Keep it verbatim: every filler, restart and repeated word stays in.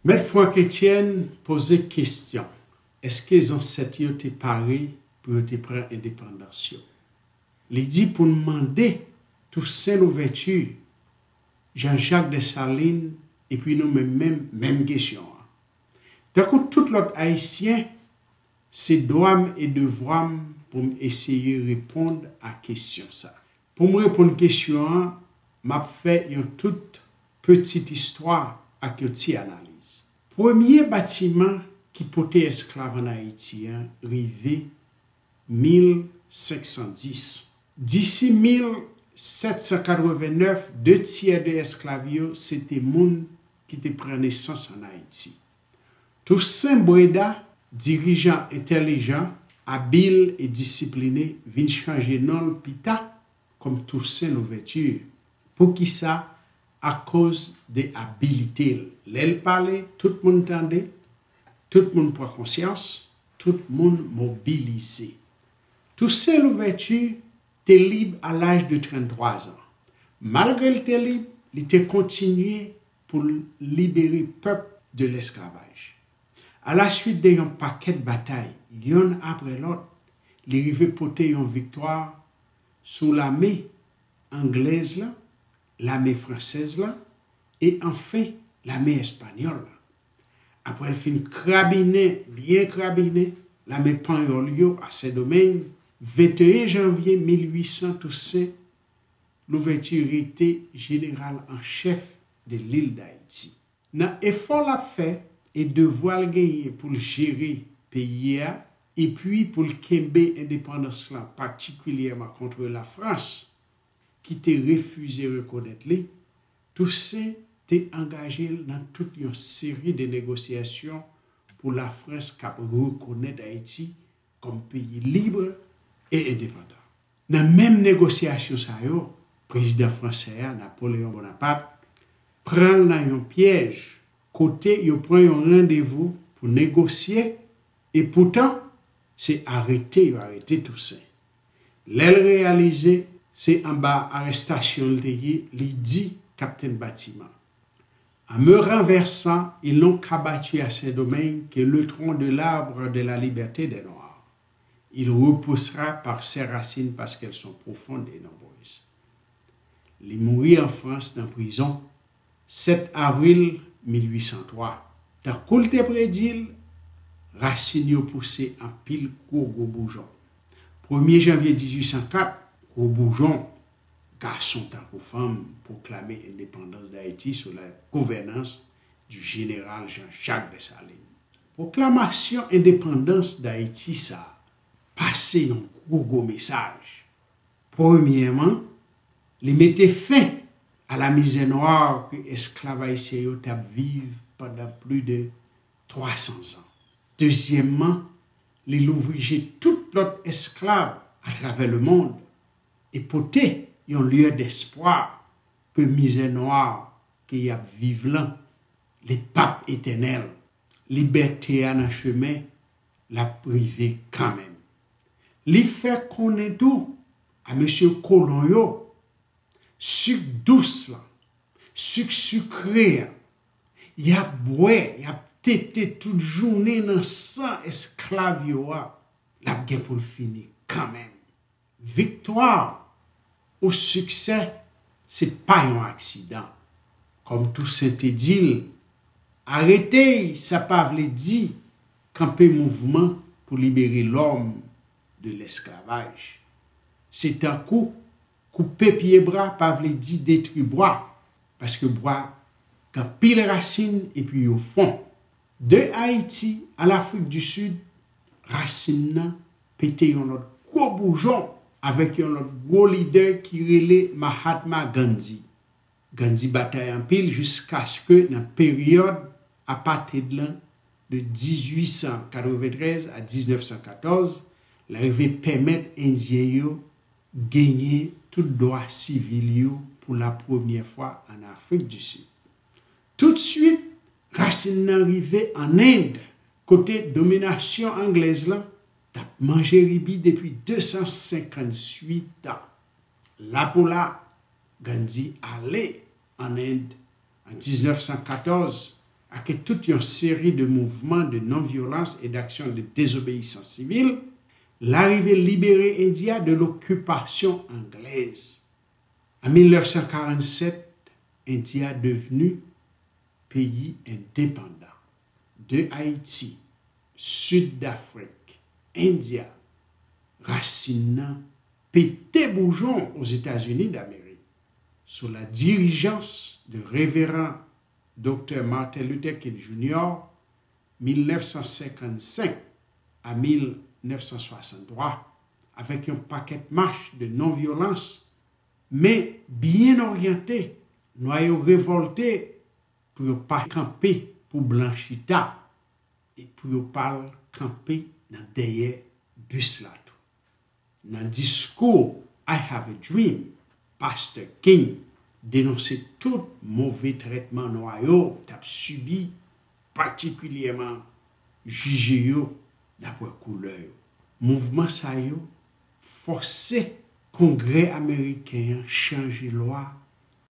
Mèt Frank Etienne poze kesyon, èske zansèt yo te pare pou yo te pran endepandans yo? Li di pou n mande Tousen Louvèti, Jean Jacques Dessalines, epi nou menm menm, menm kesyon an. Tankou tout lòt Ayisyen, se dwa m e devwa m pou m eseye reponn a kesyon sa. Pou m reponn kesyon an, m ap fè yon tout pitit istwa ak yon ti analiz. Premye batiman ki pote esklav ann Ayiti an rive mil senk san dis. Disi mil sèt san katreven nèf, de tyè de esklav yo se te moun ki te pran nesans ann Ayiti. Tousen Breda, dirijan entèlijan, abil e disipline, vin chanje non l pita kòm Tousen Louvèti. Poukisa? Akoz de abilite l. Lè l pale, tout moun tande, tout moun pran konsyans, tout moun mobilize. Tousen Louvèti te lib a laj de trannntwa zan. Malgre l te lib, li te kontinye pou l libere pèp de lesklavaj. Alaswit de yon pakèt batay, yonn apre lòt, li rive pote yon viktwa sou lame anglèz la, lame fransèz la, e anfen lame espanyòl la. Apre l fin krabinen, byen krabinen, lame panyòl yo a Sendomeng, venteyen janvye mil uit san, Tousen Louvèti rete jeneral an chèf de lil Dayiti. Nan efò l ap fè e devwa l genyen pou l jere peyi a, epi pou l kenbe endepandans lan, patikilyèman kont Lafrans, ki te refize rekonèt li, Tousen te angaje l nan tout yon seri de negosyasyon pou Lafrans kab rekonèt Ayiti kòm peyi lib e endepandan. Nan menm negosyasyon sa yo, prezidan fransè a, Napoleon Bonaparte, pran l nan yon pyèj kote yo pran yon randevou pou negosye, e poutan, se arete yo arete Tousen. Lè l reyalize se anba arestasyon l te ye, li di kaptenn batiman, En me renversant, ils n'ont qu'abattu à Saint-Domingue que le tronc de l'arbre de la liberté des Noirs. Il repoussera par ses racines parce qu'elles sont profondes et nombreuses. Li mouri an Frans nan prizon sèt avril mil uit san twa. Tankou l te predi l, rasin yo pouse anpil gwo gwo boujon. Premye janvye dizuit san kat, gwo boujon, gason tankou fanm, pwoklame endepandans Dayiti sou la gouvènans du jeneral Jean Jacques Dessalines. Pwoklamasyon endepandans Dayiti sa a pase yon gwo gwo mesaj. Premyèman, li mete fen a la mizè nwa ke esklav ayisyen yo t ap viv pandan plis de twa san zan. Dezyèmman, li louvri je tout lòt esklav atravè lemonn e pote yon lyè despwa ke mizè nwa ke y ap viv lan, li p ap etènèl. Libète a nan chemen, l ap rive kanmenm. Li fè konnen tou a mesye kolon yo, sik dous lan, sik sikre an, y ap bwè, y ap tete tout jounen nan san esklav yo a, l ap gen pou l fini kanmenm. Viktwa ou siksè, se pa yon aksidan. Kòm Tousen te di l, arete y, sa pa vle di kanpe mouvman pou libere lòm de lesklavaj. Se tankou koupe pye bwa pa vle di detwi bwa, paske bwa gen anpil rasin epi yo fon. De Ayiti a Lafrik di Sid, rasin nan pete yon lòt gwo boujon avèk yon lòt gwo lidè ki rele Mahatma Gandhi. Gandhi batay anpil jiskaske nan peryòd apartheid lan de dizuit san katreventrèz a diznèf san katòz, l rive pèmèt Endyen yo genyen tout dwa sivil yo pou la premyè fwa an Afrik di Sid. Toutswit, rasin nan rive an End, kote dominasyon anglèz lan t ap manje ribi depi de san senkantuit an. La pou la, Gandhi ale an End an diznèf san katòz, ake tout yon seri de mouvman de non-vyolans e d'aksyon de dezobeyisans sivil, l arive libere Indi a de lokipasyon anglèz. An mil nèf san karannsèt, Indi a devni peyi endepandan. De Ayiti, Sid Dafrik, Indi a, rasin nan pete boujon Ozetazini Damerik, sou la dirijans de Reveran Doktè Martin Luther King Junior, mil nèf san senkannsenk a mil nèf san swasanntwa, avèk yon pakèt mach de non-vyolans, men byen oryante, nwa yo revòlte pou yo pa kanpe pou blan chita e pou yo pa al kanpe nan dèyè bis la tou. Nan diskou I Have a Dream, Pastè King denonse tout move trètman nwa yo t ap sibi, patikilyèman jije yo dapre koulè yo. Mouvman sa yo fòse Kongrè ameriken an chanje lwa